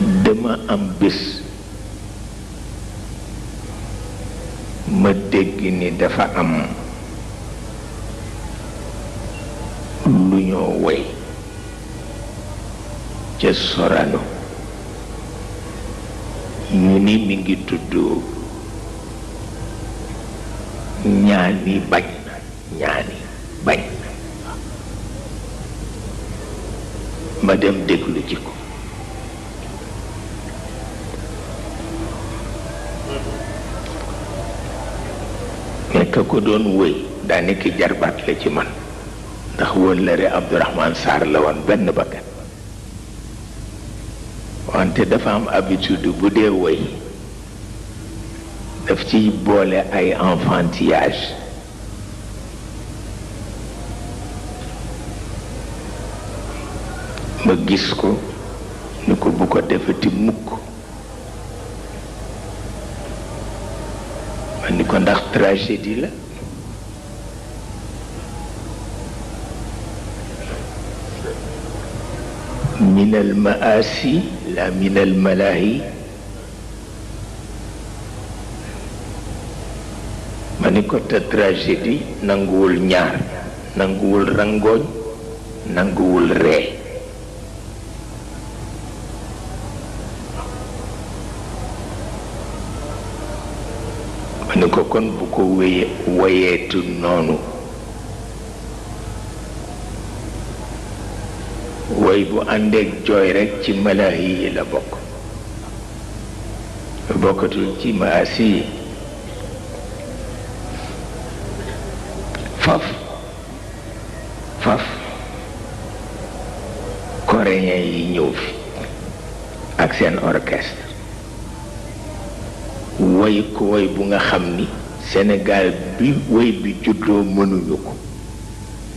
dama am bés ma dégg ni dafa am lu ñoo woy ca Sorano ñu ni mi ngi tudd ñaani bañ ma dem déglu ci ko nekk ko doon wëy daanaka jarbaat la ci man ndax wëllëre Abdourahmane Sarr la woon benn bakkan wante dafa am habitude bu dee wëy daf ciy boole ay enfantillage ma gis ko ni ko bu ko defati mukk ma ni ko ndax tragédie la min al maasi la min al malahi ma ni ko te tragédie nanguwul ñaar nanguwul rangooñ nanguwul ree ma ni ko kon bu ko woyeetu noonu woy bu àndeek jooy rekk ci malaahi yi la bokk bokkatul ci maasi yi faf coréen yi ñëw fi ak seen orchestre woy ko woy bu nga xam ni Sénégal bi woy bi juddoo mënuñu ko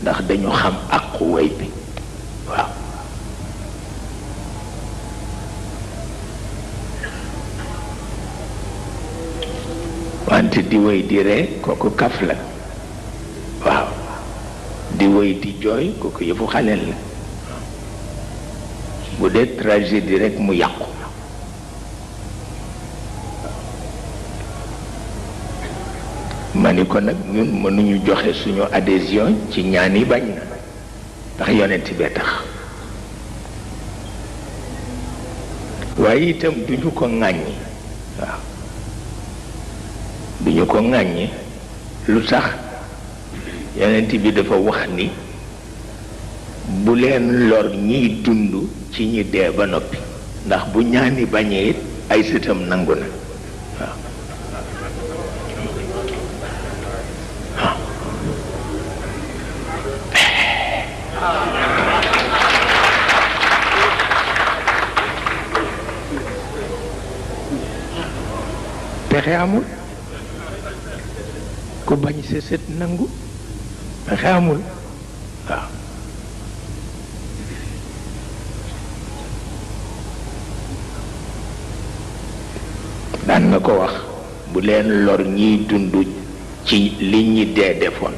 ndax dañu xam àqu woy bi waaw wante di woy di ree kooku kaf la waaw di woy di jooy kooku yëfu xaleel la bu dee tragédie rekk mu yàqu ma ni ko nag ñun mënuñu joxe suñu adhésion ci ñaan yi bañ na ndax yonent bee tax waaye itam duñu ko ŋàññi waaw duñu ko ŋàññi lu tax yonent bi dafa wax ni bu leen lor ñiy dund ci ñi dee ba noppi ndax bu ñaani bañee it ay sëtam nangu na waaw pexe amul ku bañ sa sët nangu pexe amul waaw daan na ko wax bu leen lor ñiy dund ci li ñi dee defoon